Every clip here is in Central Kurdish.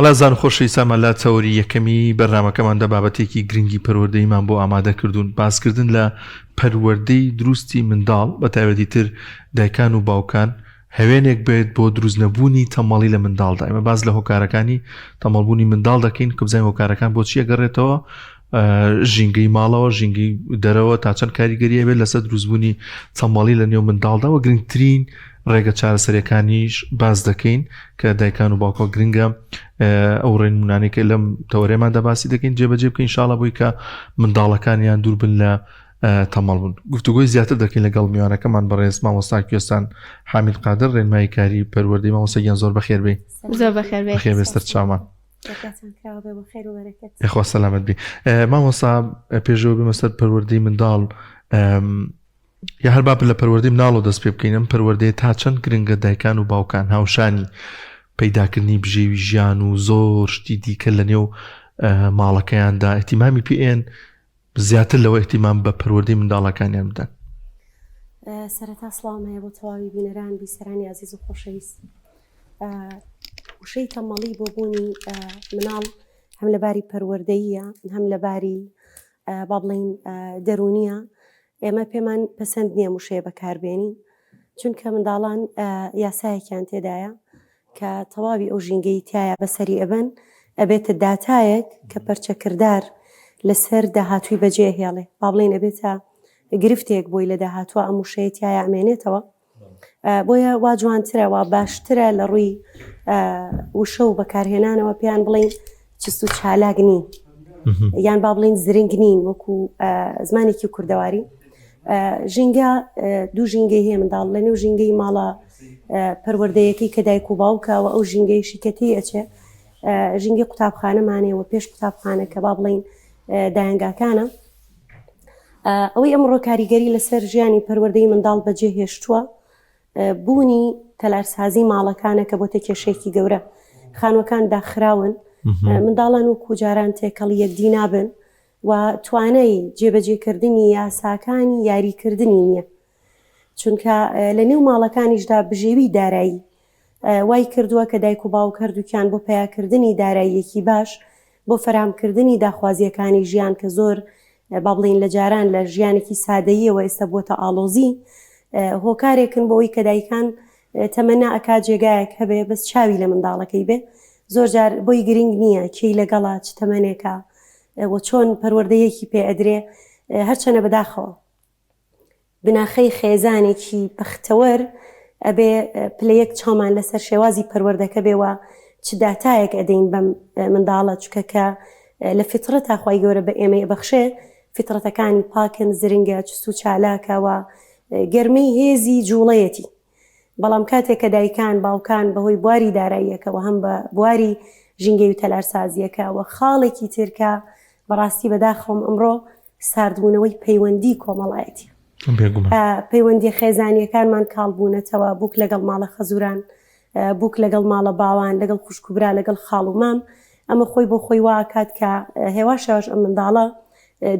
ئازیزان و خۆشەویستانمان لە تەوەری یەکەمی بەرنامەکەماندا بابەتێکی گرنگی پەروەردەیمان بۆ ئامادە کردوون باسکردن لە پەروەردەی دروستی منداڵ بە تایبەتی تر دایکان و باوکان هەوێنێک بێت بۆ دروست نەبوونی تەمەڵی لە منداڵدا ئێمە باس لە هۆکارەکانی تەمەڵبوونی منداڵ دەکەین کە بزانین هۆکارەکان بۆ چیە گەڕێتەوە ژینگەی ماڵەوە ژینگەی دەرەوە تا چەند کاریگەریە بێت لەسەر دروستبوونی تەمەڵی لە نێو منداڵدا و گرنگترین ڕێگە چارەسەریەکانیش باس دەکەین کە دایکان و باوکە گرنگە ئەو ڕێنمونانەی کە لەم تەوەرێماندا باسی دەکەین جێبەجێ بکەین شاڵە بووی کە منداڵەکانیان دوور بن لە تەمەڵ بوون گفتوگۆی زیاتر دەکەین لەگەڵ میوانەکەمان بەڕێز مامۆستا کوێستان حامید قادر ڕێنمایی کاری پەروەردەی مامۆستا گیان زۆر بەخێر بێ زۆر بەخێر بێ بەخێر بێ سەر چاومان یاخوا سەلامەت بی مامۆستا پێشەوە بمە سەر پەروەردەی منداڵ یا هەر با لە پەروەردەی مناڵەوە دەست پێ بکەین ئەم پەروەردەیە تا چەند گرنگە دایکان و باوکان هاوشانی پەیداکردنی بژێوی ژیان و زۆر شتی دیکە لە نێو ماڵەکەیاندا ئیهتیمامی پێێن زیاتر لەوە ئیهتیمام بە پەروەردەی منداڵەکانیان بدەن. سەرەتا سڵاوم هەیە بۆ تەواوی بینەران بیسەرانی ئازیز و خۆشەویست وشەی تەمەڵی بۆ بوونی مناڵ هەم لە باری پەروەردەییە هەم لە باری با بڵێین دەروونیە ئێمە پێمان پەسەند نییە وشەیە بەکاربێنین چونکە منداڵان یاسایەکیان تێدایە کە تەواوی ئەو ژینگەی تایە بەسەری ئەبەن ئەبێتە داتایەک کە پەرچەکردار لەسەر داهاتووی بەجێ هێڵێ با بڵێین ئەبێتە گرفتێک بۆی لە داهاتوە ئەم وشەیە تایە ئەمێنێتەوە بۆیە وا جوانترە وا باشترە لە ڕووی وشە و بەکارهێنانەوە پێیان بڵین چست و چالاک نین یان با بڵین زرنگ نین وەکو زمانێکی کوردەواری ژینگە دوو ژینگەی هەیە منداڵ لە نێو ژینگەی ماڵە پەروەردەیەکەی کە دایک و باوکەوە ئەو ژینگەیشی کە تی ئەچێ ژینگەی قوتابخانەمانەوە پێش قوتابخانە کە با بڵین دایەنگاکانە ئەوەی ئەمڕۆ کاریگەری لەسەر ژیانی پەروەردەی منداڵ بەجێ هێشتووە بوونی تەلارسازی ماڵەکانە کە بۆتە کێشەیەکی گەورە خانوەکان داخراون منداڵان وەکو جاران تێکەڵی یەکدی نابن و توانای جێبەجێکردنی یاساکانی یاریکردنی نییە چونکە لە نێو ماڵەکانیشدا بژێوی دارایی وای کردووە کە دایک و باوک هەردووکیان بۆ پەیاکردنی داراییەکی باش بۆ فەراهەمکردنی داخوازییەکانی ژیان کە زۆر با بڵێین لە جاران لە ژیانێکی سادەییەوە ئێستا بووەتە ئاڵۆزی هۆکارێکن بۆ ئەوەی کە دایکان تەمەنا ئەکا جێگایەک هەبێ بەس چاوی لە منداڵەکەی بێ زۆر جار بۆی گرنگ نییە کێی لەگەڵە چ تەمەنێکە و چۆن پەروەردەیەکی پێ ئەدرێ هەرچەنە بەداخەوە بناخەی خێزانێکی بەختەوەر ئەبێ پلە یەک چاومان لەسەر شێوازی پەروەردەکە بێ و چ داتایەک ئەدەین بەم منداڵە چکە کە لە فیتڕەتا خوای گەورە بە ئێمەی ئەبەخشێ فیتڕەتەکانی پاکن زرنگە چست و چالاکە و گەرمەی هێزی جوڵەیەتی بەڵام کاتێک کە دایکان باوکان بەهۆی بواری داراییەکەوە هەم بە بواری ژینگەی و تەلارسازیەکە و خاڵێکی تر کە بەڕاستی بەداخەوەم ئەمڕۆ ساردبوونەوەی پەیوەندی کۆمەڵایەتی پەیوەندی خێزانیەکانمان کاڵ بوونەتەوە بووک لەگەڵ ماڵە خەزوران بووک لەگەڵ ماڵە باوان لەگەڵ خوشک و برا لەگەڵ خاڵ و مام ئەمە خۆی بۆ خۆی واکات کە هێواش هێواش ئەم منداڵە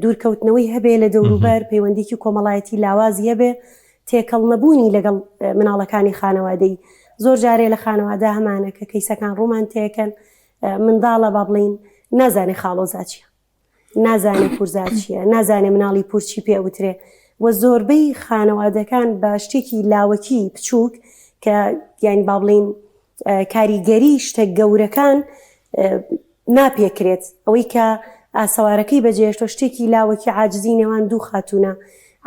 دوورکەوتنەوەی هەبێ لە دەوروبەر پەیوەندیکی کۆمەڵایەتی لاوازی هەبێ تێکەڵ نەبوونی لەگەڵ مناڵەکانی خانەوادەی زۆر جارێ لە خانەوادە هەمانە کە کەیسەکان ڕوومان تێکەن منداڵە با بڵین نازانێ خاڵۆزا چیە نازانێ پورزا چییە نازانێ مناڵی پور چی پێ ئەوترێ و زۆربەی خانەوادەکان بە شتێکی لاوەکی بچووک کە یانی با بڵین کاریگەری شتە گەورەکان ناپێکرێت ئەوەی کە ئاسەوارەکەی بەجێشتۆ شتێکی لاوەکی عاجزی نێوان دوو خاتونە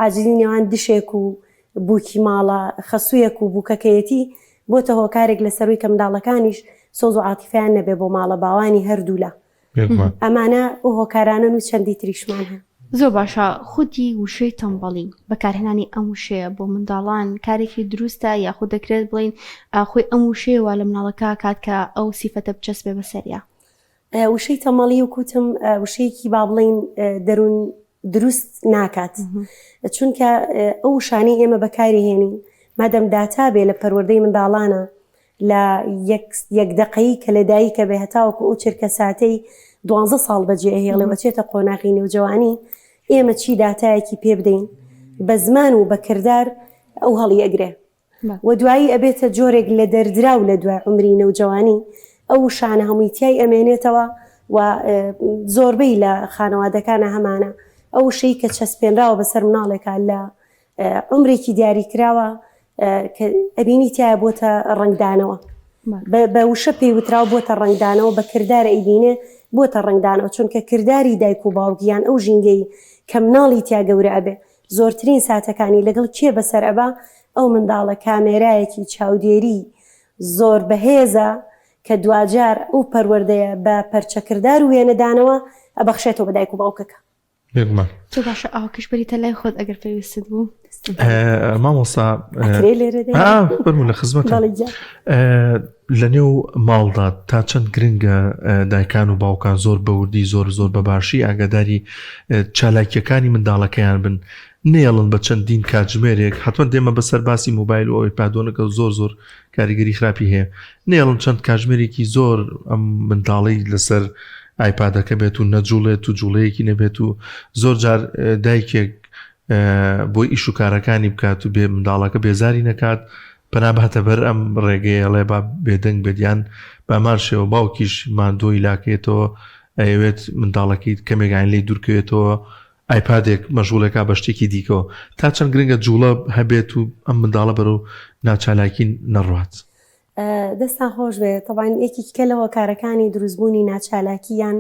عاجزی نێوان دشێک و بووکی ماڵە خەسوویەک و بووکەکەیەتی بۆتە هۆکارێک لەسەروی کە منداڵەکانیش سۆز و عاتیفیان نەبێ بۆ ماڵە باوانی هەردوولا ئەمانە ئەو هۆکارانەن و چەندی تریشمان هەن. زۆر باشە خودی وشەی تەمبەڵی بەکارهێنانی ئەم وشەیە بۆ منداڵان کارێکی دروستە یاخود دەکرێت بڵێین خۆی ئەم وشەیە وا لە مناڵەکە کات کە ئەو سیفەتە بچەسپێ بەسەریا؟ وشەی تەمەڵی وەک وتم وشەیەکی با بڵێین دەروون دروست ناکات چونکە ئەو وشانەی ئێمە بەکاری هێنین مادەم داتا بێ لە پەروەردەی منداڵانە لە یەک یەک دەقەیی کە لە دایکە بێ هەتاوەکو ئەو چرکە ساتەی دوانزە ساڵ بەجێ ئەهێڵێ و ئەچێتە قۆناغی نێوجەوانی ئێمە چی داتایەکی پێ بدەین بە زمان و بە کردار ئەو هەڵی ئەگرێ و دوایی ئەبێتە جۆرێک لە دەردراو لە دوای عومری نەوجەوانی. ئەو وشانە هەمووی تیای ئەمێنێتەوە و زۆربەی لە خانەوادەکانە هەمانە ئەو وشەی کە چەسپێنراوە بەسەر مناڵێکا لە عومرێکی دیاریکراوە کە ئەبینی تایە بۆتە ڕەنگدانەوە بە وشە پێی وتراو بۆتە ڕەنگدانەوە بە کردار ئەیبینێ بۆتە ڕەنگدانەوە چونکە کرداری دایک و باوک یان ئەو ژینگەی کە مناڵی تیا گەورە ئەبێ زۆرترین ساتەکانی لەگەڵ کێ بەسەر ئەبا ئەو منداڵە کامێرایەکی چاودێری زۆر بەهێزە کە دواجار ئەو پەروەردەیە بە پەرچەکردار و وێنەدانەوە ئەبەخشێتەوە بە دایک و باوکەکە. بێگومان. زۆر باشە ئاوەکەش بەریتە لای خۆت ئەگەر پێویستت بوو. مامۆستا ئەکرێ لێرە دێ؟ فەرموو لە خزمەتم. بەڵێ گیان. لە نێو ماڵدا تا چەند گرنگە دایکان و باوکان زۆر بەوردی زۆر زۆر بە باشی ئاگاداری چالاکیەکانی منداڵەکەیان بن نێڵن بە چەندین کاتژمێرێک حتمما دێمە بەسەر باسی مۆبایل و ئەوەی پادۆنەکە زۆر زۆر کاریگەری خراپی هەیە نێڵن چەند کاتژمێرێکی زۆر ئەم منداڵی لەسەر ئایپادەکە بێت و نەجوڵێت و جوڵەیەکی نەبێت و زۆر جار دایکێک بۆی ئیش و کارەکانی بکات و بێ منداڵەکە بێزاری نەکات پەنا باتە بەر ئەم ڕێگەیە ئەڵێ با بێدەنگ بێت یان بامان شێوە باوکیش ماندۆی لاکێتەوە ئەیەوێت منداڵەکەی کەمێکان لێی دوورکەوێتەوە ئایپادێک مەشغولێکا بە شتێکی دیکەوە تا چەند گرنگە جوڵە هەبێت و ئەم منداڵە بەرەو ناچالاکی نەڕوات. دەستان خۆش بێ تەبعەن یەکێکی کە لە هۆکارەکانی دروستبوونی ناچالاکی یان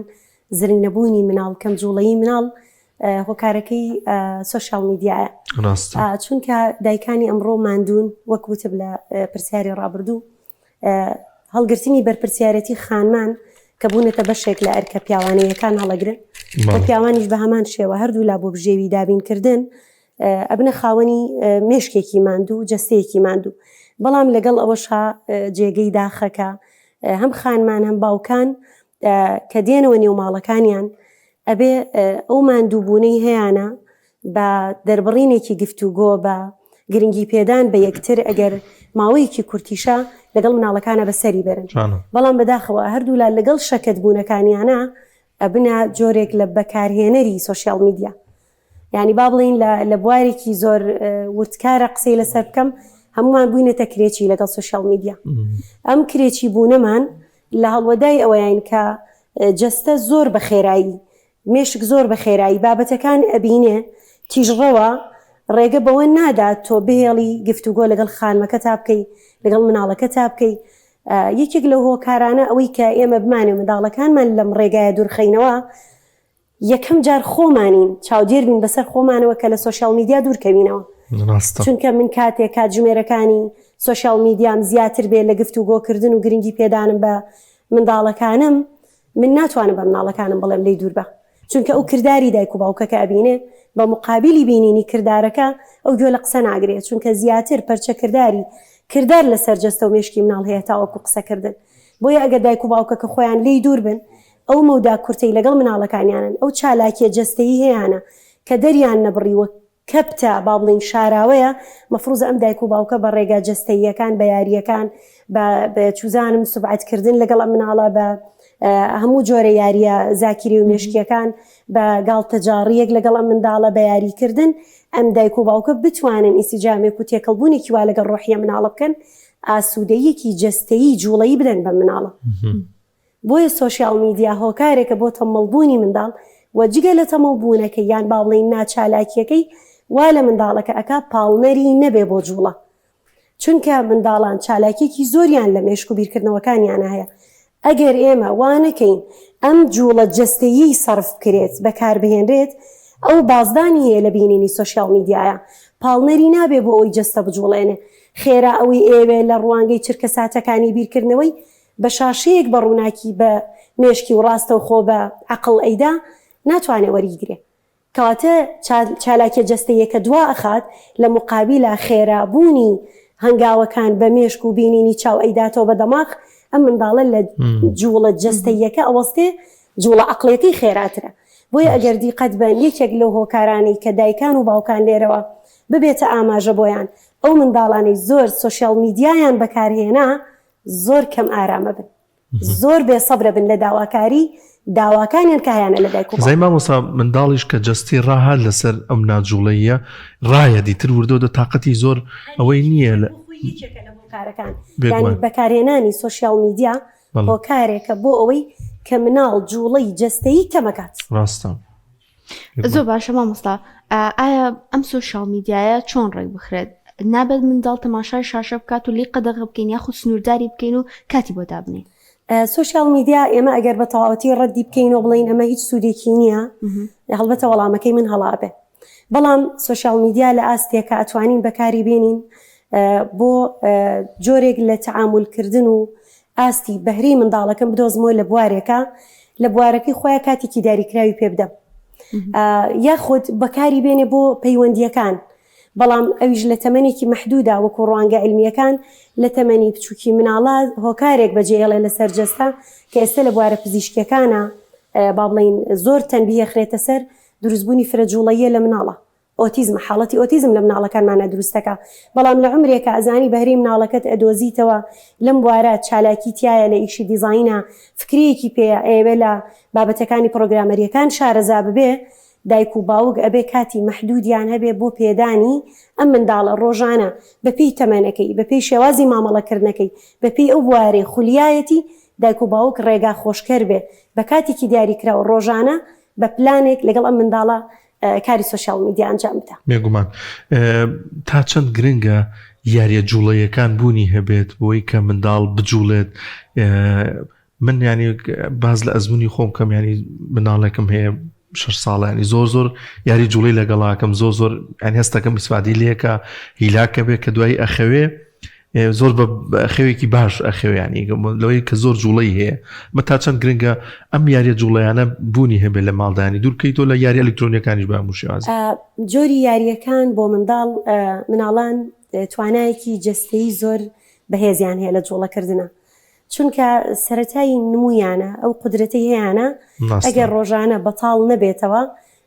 زرنگ نەبوونی مناڵ کەم جوڵەیی مناڵ هۆکارەکەی سۆشیال میدیایە ڕاستە چونکە دایکانی ئەمڕۆ ماندوون وەک وتم لە پرسیاری ڕابردوو هەڵگرتنی بەرپرسیارەتی خانمان کە بوونەتە بەشێک لە ئەرکە پیاوانەیەکان هەڵەگرن و پیاوانیش بە هەمان شێوە هەردوو لا بۆ بژێوی دابینکردن ئەبنە خاوەنی مێشکێکی ماندوو جەستەیەکی ماندوو بەڵام لەگەڵ ئەوەشا جێگەی داخەکە هەم خانمان هەم باوکان کە دێنەوە نێو ماڵەکانیان ئەبێ ئەو ماندووبوونەی هەیانە بە دەربڕینێکی گفتوگۆ، بە گرنگی پێدان بە یەکتر ئەگەر ماوەیەکی کورتیشە لەگەڵ مناڵەکانە بەسەری بەرن. بەڵام بەداخەوە هەردوولا لەگەڵ شەکەت بوونەکانیانە ئەبنە جۆرێک لە بەکارهێنەری سۆشیال میدیا. یانی با بڵێین لە بوارێکی زۆر وردکارە قسەی لەسەر بکەم هەمومان بووینەتە کرێچی لەگەڵ سۆشیال میدیا. ئەم کرێچی بوونەمان لە هەڵوەدای ئەوەیان کە جەستە زۆر بە خێرایی مێشک زۆر بە خێرایی بابەتەکان ئەبینێ، تیژڕەوە، ڕێگە بەوە نادات تۆ بهێڵی گفتوگۆ لەگەڵ خانمەکەتا بکەی، لەگەڵ مناڵەکەتا بکەی. یەکێک لەو هۆکارانە ئەوەی کە ئێمە بمانەوێ منداڵەکانمان لەم ڕێگایە دوورخەینەوە، یەکەم جار خۆمانین، چاودێر بین بەسەر خۆمانەوە کە لە سۆشیال میدیا دوورکەوینەوە. ڕاستە. چونکە من کاتێک کاتژمێرەکانی سۆشیال میدیام زیاتر بێ لە گفتوگۆکردن و گرنگی پێدانم بە منداڵەکانم، من ناتوانم بە مناڵەکانم بڵێم لێی دوور بە چونکە ئەو کرداری دایک و باوکەکە ئەبینێ بە مقابیلی بینینی کردارەکە ئەو گوێ لە قسە ناگرێ چونکە زیاتر پەرچە کرداری کردار لەسەر جەستە و مێشکی مناڵ هەیە تاوەکو قسەکردن بۆیە ئەگەر دایک و باوکەکە خۆیان لێی دوور بن ئەو مەودا کورتەی لەگەڵ مناڵەکانیانن ئەو چالاکیە جەستەیی هەیانە کە دەریان نەبڕیوە کەپتە، با بڵێین شاراوەیە، مەفروزە ئەم دایک و باوکە بە ڕێگا جەستەییەکان، بە یارییەکان، بە بە چوزانم سوبعەت کردن لەگەڵ ئەم مناڵە، بە هەموو جۆرە یارییە زاکیری و مێشکییەکان، بە گاڵتەجاڕییەک لەگەڵ ئەم منداڵە، بە یاریکردن، ئەم دایک و باوکە بتوانن ئینسجامێک و تێکەڵبوونێکی وا لەگەڵ ڕۆحی ئەم مناڵە بکەن، ئاسوودەییەکی جەستەیی جووڵەیی بدەن بەم مناڵە. بۆیە سۆشیاڵ میدیا هۆکارێکە بۆ تەممەڵ بوونی منداڵ و جگە لە تەمەڵ بوونەکەی یان با بڵێین ناچالاکیەکەی وا لە منداڵەکە ئەکا پاڵنەری نەبێ بۆ جوڵە چونکە منداڵان چالاکیەکی زۆریان لە مێشک و بیرکردنەوەکانیانە هەیە ئەگەر ئێمە وا نەکەین ئەم جوڵە جەستەیی سەرف بکرێت بەکاربهێنرێت ئەو بازدانی هەیە لە بینینی سۆشیاڵ میدیایە پاڵنەری نابێ بۆ ئەوەی جەستە بجوڵێنێ خێرا ئەوەی ئەیەوێ لە ڕوانگەی چرکەساتەکانی بیرکردنەوەی بە شاشەیەک بە ڕووناکی بە مێشکی و ڕاستەوخۆ بە عەقڵ ئەیدا ناتوانێ وەریگرێ. کەواتە چالاکیە جەستەییەکە دوا ئەخات لە موقابیلا خێرا بوونی هەنگاوەکان بە مێشک و بینینی چاو ئەیداتەوە بە دەماخ ئەم منداڵە لە جووڵە جەستەییەکە ئەوەستێ جووڵە عەقڵیەکەی خێراترە. بۆیە ئەگەر دیقەت بەن یەکێک لەو هۆکارانەی کە دایکان و باوکان لێرەوە ببێتە ئاماژە بۆیان ئەو منداڵانەی زۆر سۆشیاڵ میدیایان بەکارهێنا زۆر کەم ئارامە بن زۆر بێ سەبرە بن لە داواکاری داواکانیان کە هەیانە لە دایک و زای مامۆستا منداڵیش کە جەستی ڕاهات لەسەر ئەم ناجوڵەیە ڕایە دیتر وردۆدە تااقەتی زۆر ئەوەی نییە لە یەکێکە لە هۆکارەکان بەکارهێنانی سۆشیال میدیا. هۆکارێکە بۆ ئەوەی کە مناڵ جوڵەی جەستەیی کەمەکات. ڕاستە. زۆر باشە مامۆستا ئایا ئەم سۆشیال میدیایە چۆن ڕێک بخرێت نابێت منداڵ تەماشای شاشە بکات و لی قەدەغە بکەین یاخود سنوورداری بکەین و کاتی بۆ دابنین سۆشیال میدیا ئێمە ئەگەر بە تەواوەتی ڕەدی بکەین و بڵین ئەمە هیچ سوودێکی نییە هەڵبەتە وەڵامەکەی من هەڵابێ بەڵام سۆشیال میدیا لە ئاستێکە ئەتوانین بەکاری بێنین بۆ جۆرێک لە تەعامولکردن و ئاستی بەهرەی منداڵەکەم بدۆزمەوە لە بوارێکا لە بوارەکەی خۆیان کاتێکی دیاریکراوی پێ بدەم یاخود بەکاری بێنێ بۆ پەیوەندیەکان بەڵام ئەویش لە تەمەنێکی مەحدودا وەکو ڕوانگە عیلمیەکان لە تەمەنی بچوکی مناڵا هۆکارێک بەجێهێڵێ لەسەر جەستە کە ئێستا لە بوارە پزیشکیەکانە با بڵێین زۆر تەنبیه خرێتە سەر دروستبوونی فرە جوڵەییە لە مناڵا ئۆتیزمە، حاڵەتی ئۆتیزم لە مناڵەکانمانا دروستەکا، بەڵام لە عومرێکا ئەزانی بەهرەی مناڵەکەت ئەدۆزیتەوە لەم بوارە چالاکی تیایە لە ئیشی دیزاینا فکرەیەکی پێیە ئەیەوێ لە بابەتەکانی پڕۆگرامەریەکان شارەزا ببێ دایک و باوک ئەبێ کاتی مەحدودیان هەبێ بۆ پێدانی ئەم منداڵە ڕۆژانە بەپێی تەمەنەکەی بەپێی شێوازی مامەڵەکردنەکەی بەپێی ئەو بوارەی خولیایەتی دایک و باوک ڕێگا خۆشکەر بێ بە کاتێکی دیاریکراو ڕۆژانە بە پلانێک لەگەڵ ئەم منداڵە کاری سۆشیال میدیا ئەنجام بدە. بێگومان تا چەند گرنگە یاریە جوڵەیەکان بوونی هەبێت بۆی کە منداڵ بجوڵێت من ینی باز لە ئەزمموی خۆم کەم ینی مناڵێکم هەیە شش ساڵانی زۆر زۆر یاری جوڵی لەگەڵاکەم زۆر زۆر ئەنی هەستەکەم ئیسفادی لەکە هیلاکە بێ کە دوایی ئەخەوێ زۆر بە خەوێکی باش ئەخەوێ ینی لەوەی کە زۆر جوڵەی هەیە مە تا چەند گرنگە ئەم یاریە جوڵەیانە بوونی هەبێت لە ماڵدانی دوورکەیتەوە لە یاری ئەلکترۆنیەکانیش بە هەموو شێواز. جۆری یاریەکان بۆ منداڵ مناڵان توانایەکی جەستەیی زۆر بەهێزیان هەیە لە جوڵەکردنا چونکە سەرەتای نمویانە ئەو قودرەتەی هەیانە ئەگەر ڕۆژانە بەتاڵ نەبێتەوە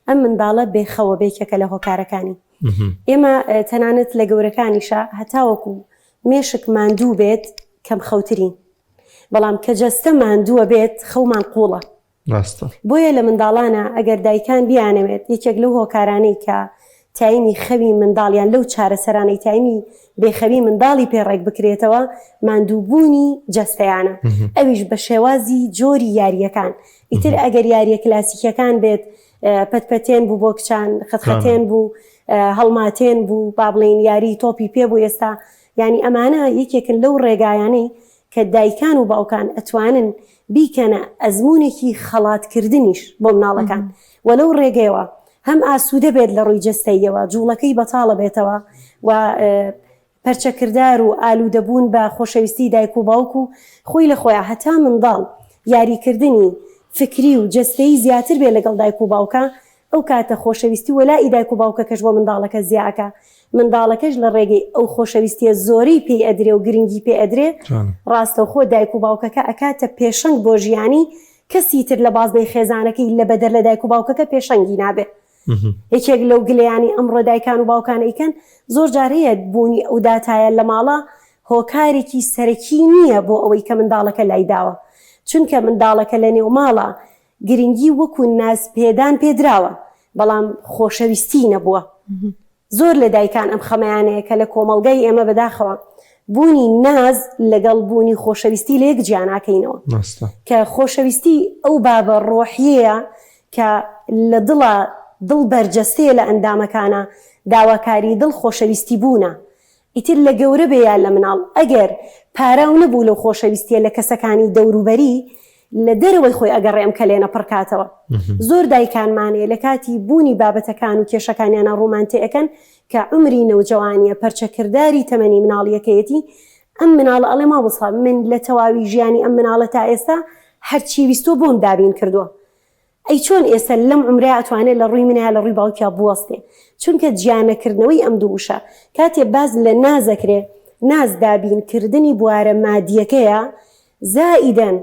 ئەم منداڵە بێخەوە بێکێکە لە هۆکارەکانی ئێمە تەنانەت لە گەورەکانیشا هەتاوەکو مێشک ماندوو بێت کەم خەوترین بەڵام کە جەستە ماندووە بێت خەومان قوڵە ڕاستە. بۆیە لە منداڵانا ئەگەر دایکان بیانەوێت یەکێک لەو هۆکارانەی کە تایمی خەوی منداڵ یان لەو چارەسەرانەی تایمی بێخەوی منداڵی پێ ڕێک بکرێتەوە ماندووبوونی جەستەیانە ئەویش بە شێوازی جۆری یارییەکان ئیتر ئەگەر یارییە کلاسیکیەکان بێت پەتپەتێن بوو بۆ کچان خەتخەتێن بوو هەڵماتێن بوو با بڵێین یاری تۆپی پێ بوو ئێستا یانی ئەمانە یەکێکن لەو ڕێگایانەی کە دایکان و باوکان ئەتوانن بیکەنە ئەزموونێکی خەڵاتکردنیش بۆ مناڵەکان و لەو ڕێگەیەوە هەم ئاسوودە بێت لە ڕووی جەستەییەوە جووڵەکەی بەتاڵە بێتەوە و پەرچەکردار و ئالوودەبوون بە خۆشەویستی دایک و باوک و خۆی لە خۆیا هەتا منداڵ یاریکردنی فکری و جەستەیی زیاتر بێ لەگەڵ دایک و باوکا ئەو کاتە خۆشەویستی وەلائی دایک و باوکەکەش بۆ منداڵەکە زیا ئەکا منداڵەکەش لە ڕێگەی ئەو خۆشەویستیە زۆرەی پێی ئەدرێ و گرنگی پێ ئەدرێ ڕاستەوخۆ دایک و باوکەکە ئەکاتە پێشەنگ بۆ ژیانی کەسی تر لە بازنەی خێزانەکەی لە بەدەر لە دایک و باوکەکە پێشەنگی نابێ. یەکێک لەو گلەیانەی ئەمڕۆ دایکان و باوکان ئەیکەن زۆر جار هەیە بوونی ئەو داتایە لە ماڵا هۆکارێکی سەرەکی نییە بۆ ئەوەی کە منداڵەکە لای داوە چونکە منداڵەکە لە نێو ماڵا گرنگی وەکو ناز پێدان پێدراوە بەڵام خۆشەویستی نەبووە زۆر لە دایکان ئەم خەمەیان هەیە کە لە کۆمەڵگای ئێمە بەداخەوە بوونی ناز لەگەڵ بوونی خۆشەویستی لە یەک جیا ناکەینەوە کە خۆشەویستی ئەو بابە ڕۆحیەیە کە لە دڵا دڵ بەرجەستەیە لە ئەندامەکانا داواکاری دڵ خۆشەویستی بوونە ئیتر لە گەورە بێ یا لە مناڵ ئەگەر پاراو نەبوو لەو خۆشەویستیە لە کەسەکانی دەوروبەری لە دەرەوەی خۆی ئەگەڕێ ئەم کەلێنە پڕکاتەوە زۆر دایکانمان هەیە لە کاتی بوونی بابەتەکان و کێشەکانیانا ڕوومان تێئەکەن کە عومری نەوجەوانیە پەرچەکرداری تەمەنی مناڵیەکەیەتی ئەم مناڵە ئەڵێ مامۆستا من لە تەواوی ژیانی ئەم مناڵە تا ئێستا هەرچی ویستوە بۆم دابین کردوە ئەی چۆن ئێستا لەم عومرەیا ئەتوانێ لە ڕووی منیا لە ڕووی باوکیا بوەستێ چونکە جیا نەکردنەوەی ئەم دوو وشە کاتێ باس لە ناز ئەکرێ ناز دابین کردنی بوارە مادیەکەیە زائیدەن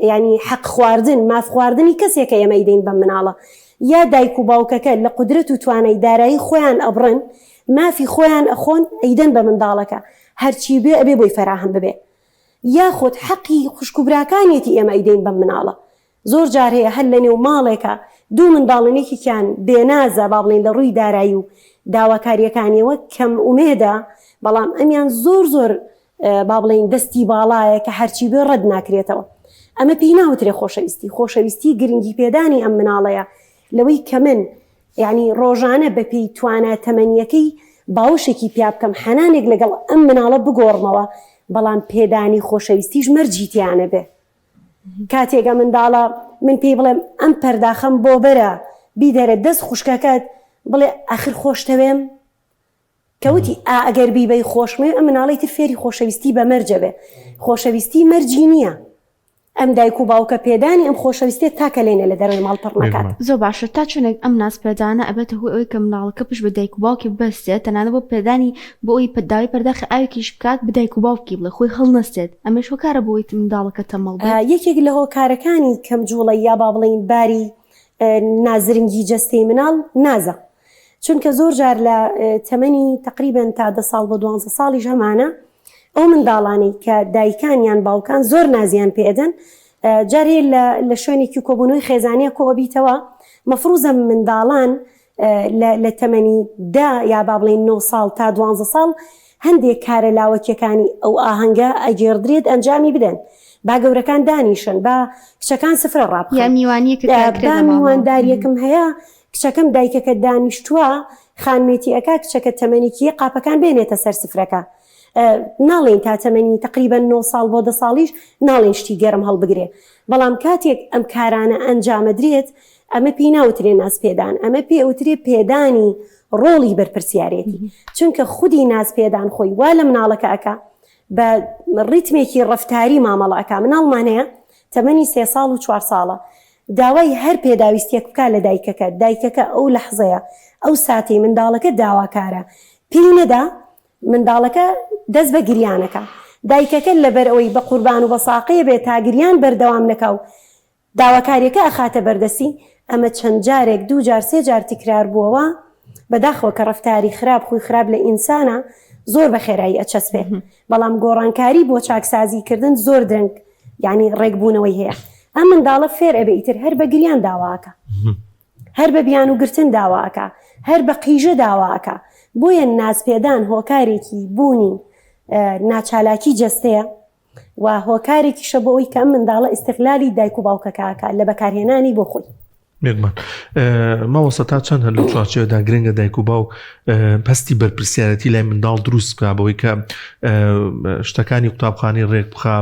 یانی حەق خواردن ماف خواردنی کەسێکە ئێمە ئەیدەین بەم مناڵە یا دایک و باوکەکە لە قودرەت و توانای دارایی خۆیان ئەبڕن مافی خۆیان ئەخۆن ئەیدەن بە منداڵەکە هەرچی بێ ئەبێ بۆی فەراهەم ببێ یاخود حەقی خوشک و براکانیەتی ئێمە ئەیدەین بەم مناڵە زۆر جار هەیە هەر لەنێو ماڵێکا دوو منداڵن یەکێکیان بێنازە با بڵێین لە ڕووی دارایی و داواکارییەکانیەوە کەم ئومێدە بەڵام ئەمیان زۆر زۆر با بڵێین دەستی باڵایە کە هەرچی بێ ڕەت ناکرێتەوە. ئەمە پێی ناوترێ خۆشەویستی خۆشەویستی گرنگی پێدانی ئەم مناڵەیە لەوەی کە من یانی ڕۆژانە بە پێی توانا تەمەنیەکەی باوەشێکی پیا بکەم حەنانێک لەگەڵ ئەم مناڵە بگۆڕمەوە بەڵام پێدانی خۆشەویستیش مەرجی تیا نەبێ کاتێک ئەم منداڵە من پێی بڵێم ئەم پەرداخەم بۆ بەرە بیدەرە دەست خوشکەکەت بڵێ ئاخر خۆشتەوێم کە وتی ئا ئەگەر بیبەی خۆشمەوێ ئەم مناڵەی تر فێری خۆشەویستی بە مەرجە بێ خۆشەویستی مەرجی نییە ئەم دایک و باوکە پێدانی ئەم خۆشەویستیە تا کەلێنێ لە دەرەوەی ماڵ پڕ نەکات. زۆر باشە تا چەندێک ئەم ناز پێدانە ئەبێتە هۆی ئەوەی کە مناڵەکە پشت بە دایک و باوکی ببەستێت تەنانەت بۆ پێدانی بۆ ئەوەی داوای پەرداخی ئاوێکیش بکات بە دایک و باوکی بڵێ خۆی هەڵنەستێت ئەمەش هۆکارە بۆ ئەوەی منداڵەکە تەمەڵ بێت. یەکێک لە هۆکارەکانی کەم جوڵەی یا با بڵێین باری نازرنگی جەستەی مناڵ نازە چونکە زۆر جار لە تەمەنی تەقریبەن تا دە ساڵ بۆ دوانزە ساڵیش هەمانە ئەو منداڵانەی کە دایکان یان باوکان زۆر نازیان پێدەن جارێ لە شوێنێکی کۆبوونەوەی خێزانیە کۆبیتەوە مەفروزە منداڵان لە تەمەنی دە یا با بڵێین نۆ ساڵ تا دوانزە ساڵ هەندێک کارە لاوەکیەکانی ئەو ئاهەنگە ئەگێڕدرێت ئەنجامی بدەن با گەورەکان دانیشن با کچەکان سفرە ڕابخەن یا میوانیەکە با میوانداریەکم هەیە کچەکەم دایکەکە دانیشتووە خانمێتی ئەکا کچەکە تەمەنێکی قاپەکان بێنێتە سەر سفرەکە ناڵێین تا تەمەنی تەقریبەن نۆ ساڵ بۆ دە ساڵیش ناڵێین شتی گەرم هەڵبگرێ بەڵام کاتێک ئەم کارانە ئەنجامەدرێت ئەمە پێی ناوترێ نازپێدان ئەمە پێ ئەوترێ پێدانی ڕۆڵی بەرپرسیارێتی چونکە خودی نازپێدان خۆی وا لە مناڵەکە ئەکا بە ڕیتمێکی ڕەفتاری مامەڵە ئەکا مناڵمان هەیە تەمەنی سێ ساڵ و چوار ساڵە داوای هەر پێداویستیەک بکا لە دایکەکە، دایکەکە ئەو لەحزەیە، ئەو ساتەی منداڵەکە داواکارە پێی نەدا، منداڵەکە دەست بە گریان ئەکا. دایکەکە لەبەر ئەوەی بە قوربان و بە ساقێ بێ تا گریان بەردەوام نەکا و داواکاریەکە ئەخاتە بەردەستی، ئەمە چەند جارێک دوو جار سێ جار تکرار بووەوە، بەداخەوە کە ڕەفتاری خراپ خوی خراپ لە ئینسانا زۆر بە خێرایی ئەچەسپێ، بەڵام گۆڕانکاری بۆ چاکسازی کردن زۆر درەنگ یانی ڕێک بوونەوەی هەیە ئەم منداڵە فێر ئەبێ ئیتر هەر بە گریان داوا ئەکا هەر بە بیانوو گرتن داوا ئەکا هەر بە قیژە داوا ئەکا بۆیە نازپێدان هۆکارێکی بوونی ناچالاکی جەستەیە و هۆکارێکیشە بۆ ئەوی کە ئەم منداڵە ئیستغلالی دایک و باوکەکە ئەکا لە بەکارهێنانی بۆ خۆی. بێگومان مامۆستا تا چەند هەر لەو چوارچێوەدا گرنگە دایک و باوک هەستی بەرپرسیارەتی لای منداڵ دروست بکە بەوەی کە شتەکانی قوتابخانەی ڕێک بخا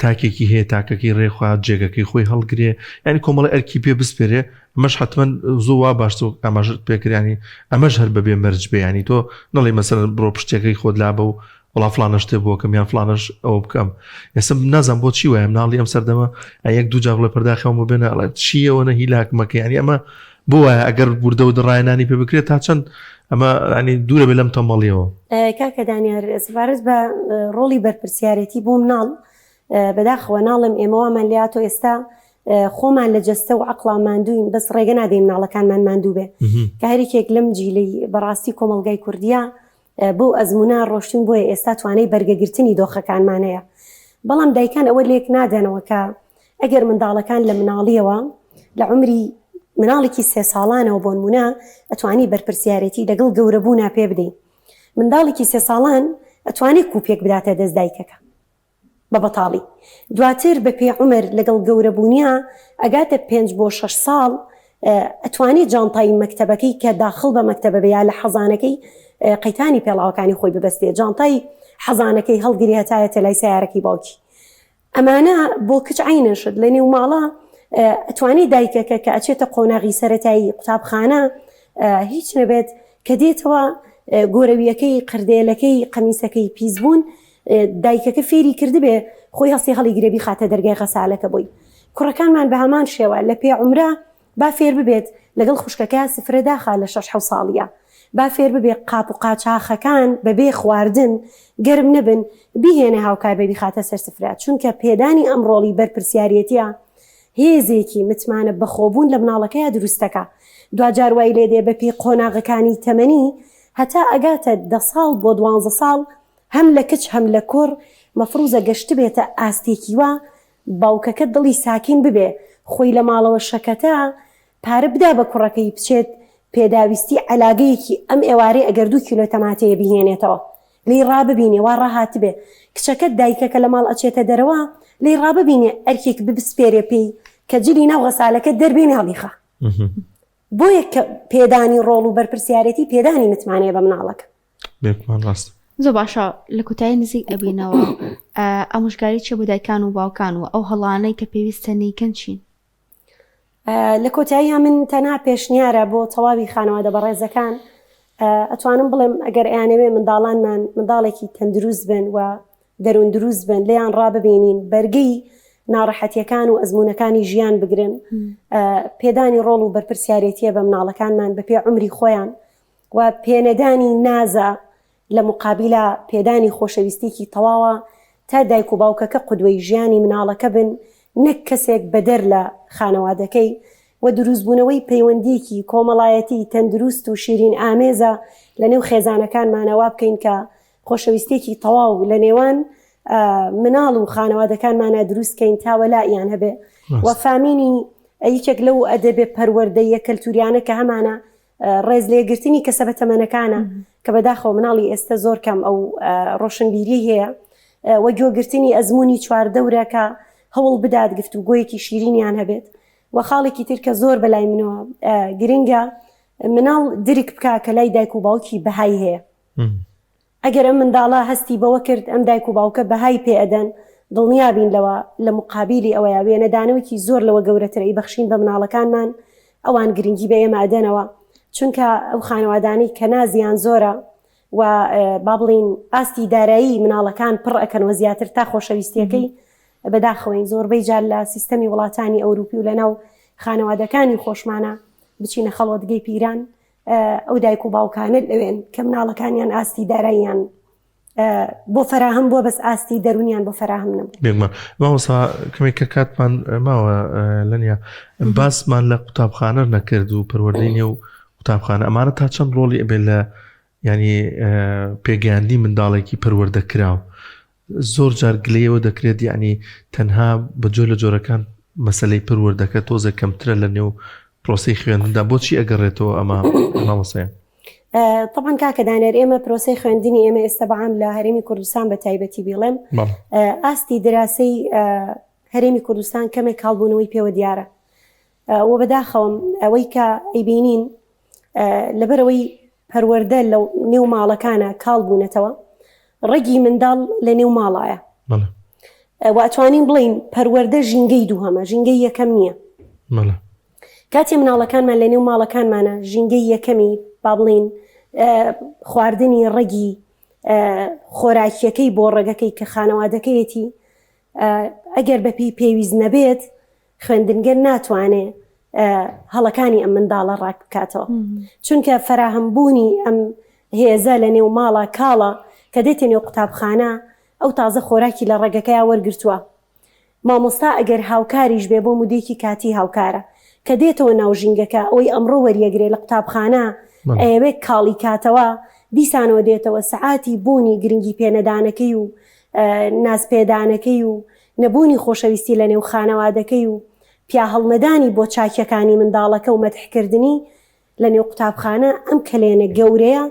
تاکێکی هەیە تاکەکەی ڕێخوا جێگەکەی خۆی هەڵگرێ ینی کۆمەڵی ئەرکی پێ بسپێرێ ئەمەش حتمما زۆ وا باشتر ئاماژت پێکرانی ئەمەش هەر بەبێ مەرج بێ ینی تۆ نەڵی مەسەر بڕۆ پشتەکەی خۆت لابە و وەڵا فڵانە شتێ بۆکەم یان فڵانەش ئەوە بکەم ئێستا نازانم بۆ چی وایە مناڵی ئەم سەردەمە یەک دوو جار بڵێ پەرداخەوە بۆ بێنە ئەڵێ چییەوە نە هیلاک مەکە یانی ئەمە بۆ وایە ئەگەر وردە و دڕایەنانی پێ بکرێت تا چەند ئەمە ینی دوورە بێ لەم تەمەڵیەوە کاکە دانیار سەبارەت بە ڕۆڵی بەرپرسیارێتی بۆ مناڵ بەداخەوە ناڵێم ئێمە وامان لێهاتۆ ئێستا خۆمان لە جەستە و عەقڵا ماندووین بەس ڕێگە نادەین مناڵەکانمان ماندوو بێ کە هەریکێک لەم جیلەی بەڕاستی کۆمەڵگای کوردیە بەو ئەزموونە ڕۆشتوین بۆیە ئێستا توانای بەرگەگرتنی دۆخەکانمان هەیە بەڵام دایکان ئەوە لێک نادەنەوە کە ئەگەر منداڵەکان لە مناڵیەوە لە عمری مناڵێکی سێ ساڵانەوە بۆنمونە ئەتوانی بەرپرسیارێتی لەگەڵ گەورەبوونا پێ بدەین منداڵێکی سێ ساڵان ئەتوانێت کوپێک بداتە دەست دایکەکە بە بەتاڵی. دواتر بە پێی عومر لەگەڵ گەورە بوونیا ئەگاتە پێنج بۆ شەش ساڵ ئەتوانێ جانتای مەکتەبەکەی کە داخڵ بە مەکتەبە بێ یا لە حەزانەکەی قەیتانی پێڵاوەکانی خۆی ببەستێ جانتای حەزانەکەی هەڵگری هەتایەتە لای سەیارەکەی باوکی. ئەمانە بۆ کچ عەینەن شت لە نێو ماڵا ئەتوانێ دایکەکە کە ئەچێتە قۆناغی سەرەتایی قوتابخانە هیچ نەبێت کە دێتەوە گۆرەویەکەی قردێلەکەی قەمیسەکەی پیس بوون دایکەکە فێری کردبێ خۆی هەستی هەڵیگرێ بیخاتە دەرگای غەسالەکە بۆی. کوڕەکانمان بە هەمان شێوە لە پێ عومرە با فێر ببێت لەگەڵ خوشکەکەیا سفرە داخا لە شەش حەو ساڵیا. با فێر ببێ قاپ و قاچاخەکان بە بێ خواردن گەرم نەبن بیهێنێ هاوکار بێ بیخاتە سەر سفرە چونکە پێدانی ئەم ڕۆڵی بەرپرسیاریەتیە هێزێکی متمانە بەخۆبوون لە مناڵەکەیا دروست دەکا دواجار وای لێدێ بە پێی قۆناغەکانی تەمەنی هەتا ئەگاتە دە ساڵ بۆ دوانزە ساڵ هەم لە کچ هەم لە کوڕ مەفروزە گەشتبێتە ئاستێکی وا باوکەکە دڵی ساکین ببێ خۆی لە ماڵەوە شەکەتە پارە بدا بە کوڕەکەی بچێت پێداویستی عەلاگەیەکی ئەم ئێوارەی ئەگەر دوو کیلۆ تەماتەیە بیهێنێتەوە لێی ڕاببینێ وا ڕاهاتبێ کچەکە دایکەکە لە ماڵ ئەچێتە دەرەوە. لێی ڕاببینێ ئەرکێک ببسپێرێ پێی کە جلی ناو غەسالەکە دەربێنێ هەڵیخا. بۆیە کە پێدانی ڕۆڵ و بەرپرسیارێتی پێدانی متمانەیە بە مناڵەکە. بێگومان ڕاستە. زۆر باشە لە کۆتایی نزیک ئەبینەوە ئامۆژگاری چیە بۆ دایکان و باوکان و ئەو هەڵانەی کە پێویستە نیکەن چین؟ لە کۆتاییا من تەنها پێشنیارە بۆ تەواوی خانەوادە بەڕێزەکان ئەتوانم بڵێم ئەگەر ئەیانەوێ منداڵانمان منداڵێکی تەندروست بن و دەروون دروست بن لێیان ڕاببینین بەرگەی ناڕەحەتیەکان و ئەزموونەکانی ژیان بگرن پێدانی ڕۆڵ و بەرپرسیارێتیە بە مناڵەکانمان بەپێ عومری خۆیان و پێنەدانی نازە لە موقابیلا پێدانی خۆشەویستیکی تەواوە تا دایک و باوکەکە قودوەی ژیانی مناڵەکە بن نەک کەسێک بەدەر لە خانەوادەکەی و دروستبوونەوەی پەیوەندیەکی کۆمەڵایەتی تەندروست و شیرین ئامێزە لە نێو خێزانەکانمانا وا بکەین کە خۆشەویستیەکی تەواو لە نێوان مناڵ و خانەوادەکانمانا دروست کەین تا وەلائیان هەبێ و فامینی یەکێک لەو ئەدەبێ پەروەردەییە کەلتوریانە کە هەمانە ڕێز لێگرتنی کەسە بەتەمەنەکانە کە بەداخەوە مناڵی ئێستە زۆر کەم ئەو ڕۆشنبیری هەیە وە گوێگرتنی ئەزمموی چواردەورە کە هەوڵ بدات گفتوگۆیەکی شیرینیان هەبێت و خاڵێکی تر کە زۆر بەلای منەوە گرنگە مناڵ درک بکە کە لای دایک و باوکی بەهای هەیە ئەگەر ئەم منداڵە هەستی بەوە کرد ئەم دایک و باوکە بەهای پێ ئەدەن، دڵنیا بین لەوە لە موقابیلی ئەوەیا وێنەدانەوەکی زۆر لەوە گەورەتر ئەیبەخشین بە مناڵەکانمان، ئەوان گرنگی بە ئێمە ئەدەنەوە، چونکە ئەو خانەوادانەی کە نازیان زۆرە و با بڵێین ئاستی دارایی مناڵەکان پڕ ئەکەنەوە زیاتر تا خۆشەویستیەکەی، بەداخەوەین زۆربەی جار لە سیستەمی وڵاتانی ئەوروپی و لەناو خانەوادەکانی خۆشمانە بچینە خەڵوەتگەی پیران ئەو دایک و باوکانە لەوێن کە مناڵەکانیان ئاستی داراییان بۆ فەراهەم بووە بەس ئاستی دەرونیان بۆ فەراهەم نەبوو. بێگومان مامۆستا کەمێک کە کاتمان ماوە لەنیا باسمان لە قوتابخانە نەکرد و پەروەردەی نێو قوتابخانە ئەمانە تا چەند ڕۆڵی ئەبێت لە ینی پێگەیاندنی منداڵێکی پەروەردە کراو زۆر جار گلەیەوە دەکرێت یعنی تەنها بە جۆر لە جۆرەکان مەسلەی پەروەردەکە تۆزێک کەمترە لە نێو پرۆسی خوێندندا بۆچی ئەگەڕێتەوە ئەمە مامۆسایان؟ طبعا کاکە دانێر ئێمە پرۆسی خوێندنی ئێمە ئێستا بەعام لە هەرێمی کوردستان بە تایبەتی بیڵێم ئاستی دراسی هەرێمی کوردستان کەمێک کاڵبوونەوەی پێوە دیارە و بەداخەوەم ئەوەی کە ئەیبینین لەبەرەوەی پەروەردە لە نێو ماڵەکانە کاڵ بوونەتەوە ڕەگی منداڵ لە نێو ماڵایە و ئەتوانین بڵین پەروەردە ژینگەی دووهەمە ژینگەی یەکەم نییە کاتێ مناڵەکانمان لە نێو ماڵەکانمانە ژینگەی یەکەمی با بڵین خواردنی ڕەگی خۆراکیەکەی بۆ ڕەگەکەی کە خانەوادەکەیەتی ئەگەر بەپێی پێویست نەبێت خوێندنگە ناتوانێ هەڵەکانی ئەم منداڵە ڕاک بکاتەوە چونکە فەراهەم بوونی ئەم هێزە لە نێو ماڵە کاڵە کە دێتە نێو قوتابخانە ئەو تازە خۆراکی لە ڕەگەکەیا وەرگرتووە مامۆستا ئەگەر هاوکاریش بێ بۆ مودێکی کاتی هاوکارە کە دێتەوە ناو ژینگەکە ئەوەی ئەمڕۆ وەریەگرێ لە قوتابخانە ئەیەوێ کاڵی کاتەوە دیسانەوە دێتەوە سەعاتی بوونی گرنگی پێنەدانەکەی و نازپێدانەکەی و نەبوونی خۆشەویستی لە نێو خانەوادەکەی و پیاهەڵنەدانی بۆ چاکیەکانی منداڵەکە و مەدحکردنی لە نێو قوتابخانە ئەم کەلێنە گەورەیە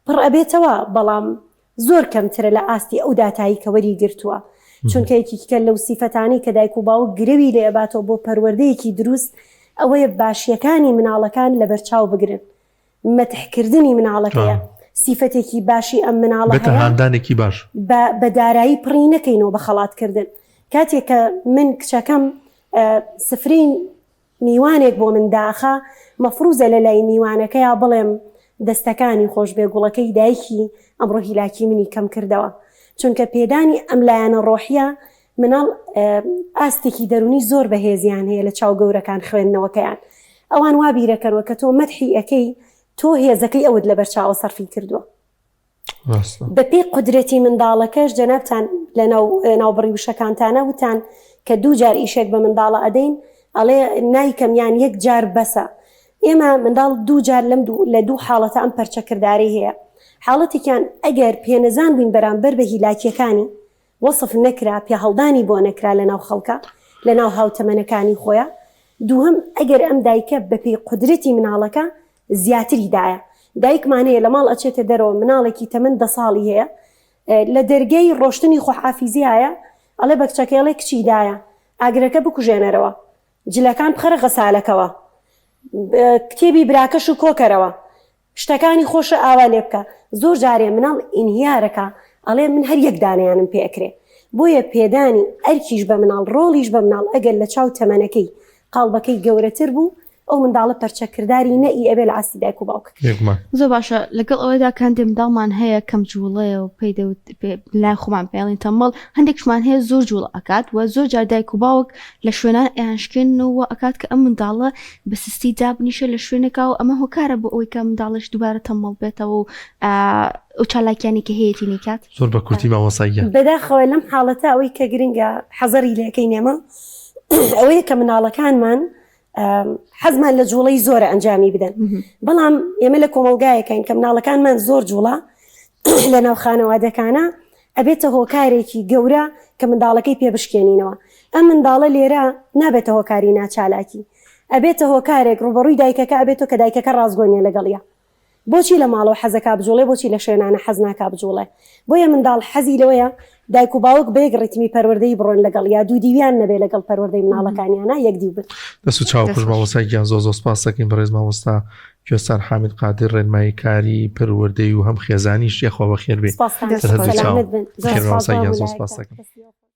پڕ ئەبێتەوە بەڵام زۆر کەمترە لە ئاستی ئەو داتایی کە وەری گرتووە چونکە یەکیکە لەو سیفەتانەی کە دایک و باوک گرەوی لێ ئەباتەوە بۆ پەروەردەیەکی دروست ئەوەیە باشیەکانی مناڵەکان لەبەرچاو بگرن مەدح کردنی مناڵەکەیە سیفەتێکی باشی ئەم مناڵە بێتە هەیە هاندانێکی باش. بە بە دارایی پڕی نەکەینەوە بە خەڵات کردن کاتێک کە من کچەکەم سفرەی میوانێک بۆ من داخا مەفروزە لە لای میوانەکەیا بڵێم دەستەکانی خۆش بێ گوڵەکەی دایکی ئەمڕۆ هیلاکی منی کەم کردەوە چونکە پێدانی ئەم لایەنە ڕۆحیە مناڵ ئاستێکی دەرونی زۆر بەهێزیان هەیە لە چاو گەورەکان خوێندنەوەکەیان ئەوان وا بیرەکەنەوە کە تۆ مەدحی ئەکەی تۆ هێزەکەی ئەوت لەبەر چاوە سەرفی کردووە بەپێی قودرەتی منداڵەکەش جەنابتان لە ناو ناوبڕی وشەکانتانە وتان کە دوو جار ئیشێک بە منداڵە ئەدەین ئەڵێ نایکەم یان یەک جار بەسە ئێمە منداڵ دوو جار لەم دوو لە دوو حاڵەتە ئەم پەرچەکردارەی هەیە حاڵەتێکیان ئەگەر پێنەزان بووین بەرامبەر بە هیلاکیەکانی وەسف نەکرا، پێهەڵدانی بۆ نەکرا لەناو خەڵکا، لەناو هاوتەمەنەکانی خۆیا. دووهەم، ئەگەر ئەم دایکە بەپێی قودرەتی مناڵەکە زیاتری دایە. دایکمان هەیە لە ماڵ ئەچێتە دەرەوە مناڵێکی تەمەن دە ساڵی هەیە، لە دەرگەی ڕۆشتنی خواحافیزیایە، ئەڵێ بە کچەکەی ئەڵێ کچی دایە ئاگرەکە بکوژێنەرەوە جلەکان بخەرە غەسالەکەوە کتێبی براکەش و کۆکەرەوە شتەکانی خۆشە ئاوا لێ بکە زۆر جارێ مناڵ ئینهیارەکە ئەڵێ من هەر یەک دانەیانم پێ ئەکرێ بۆیە پێدانی ئەرکیش بە مناڵ ڕۆڵیش بە مناڵ ئەگەر لە چاو تەمەنەکەی قاڵبەکەی گەورەتر بوو ئەو منداڵە پەرچەکرداری نە ئی ئەبێ لە ئاستی دایک و باوکەکەی. بێگومان. زۆر باشە لەگەڵ ئەوەدا کە هەندێک منداڵمان هەیە کەم جوڵەیە و پێی دەوت لای خۆمان پێڵین تەمەڵ هەندێکشمان هەیە زۆر جوڵە ئەکات و زۆر جار دایک و باوک لە شوێنان ئەیانشکێنن و وا ئەکات کە ئەم منداڵە بە سستی دابنیشێ لە شوێنێکا و ئەمە هۆکارە بۆ ئەوەی کە منداڵش دووبارە تەمەڵ بێتەوە و ئەو چالاکیانی کە هەیەتی نیکات. زۆر بە کورتی مامۆستا گیان. بەداخەوە لەم حاڵەتە ئەوەی کە گرنگە حەزەری لێکەین ئێمە ئەوەیە کە منداڵەکانمان حەزمان لە جوڵەی زۆرە ئەنجامی بدەن بەڵام ئێمە لە کۆمەلگایەکەین کە مناڵەکانمان زۆر جوڵە لە ناو خانەوادەکانە ئەبێتە هۆکارێکی گەورە کە منداڵەکەی پێ بشکێنینەوە ئەم منداڵە لێرە نابێتە هۆکاری ناچالاکی ئەبێتە هۆکارێک ڕوبەڕووی دایکەکە ئەبێتەوە کە دایکەکە ڕاستگۆ نیە لەگەڵیا بۆچی لە ماڵەوە حەزەکا بجوڵێ بۆچی لە شوێنانە حەز ناکا بجوڵێ بۆیە منداڵ حەزی لەوەیە دایک و باوک بە یەک ڕیتمی پەروەردەیی بڕۆن لەگەڵ یا دوودیویان نەبێ لەگەڵ پەروەردەی مناڵەکانیانا یەک دیو بن. دەست و چاو خوش مامۆستا گیان زۆر زۆر سپاست دەکەین بەڕێز مامۆستا کوێستان حامید قادر ڕێنمایی کاری پەروەردەی و هەم خێزانیش یاخوا بەخێر بێی سپاستان سەر هەردوو چاو سەلامەت بن زۆر بەخێر سپاس مامۆستا بۆ گیان زۆر هەموو سپاست لایەکتان دەکەم. دەستی خۆش.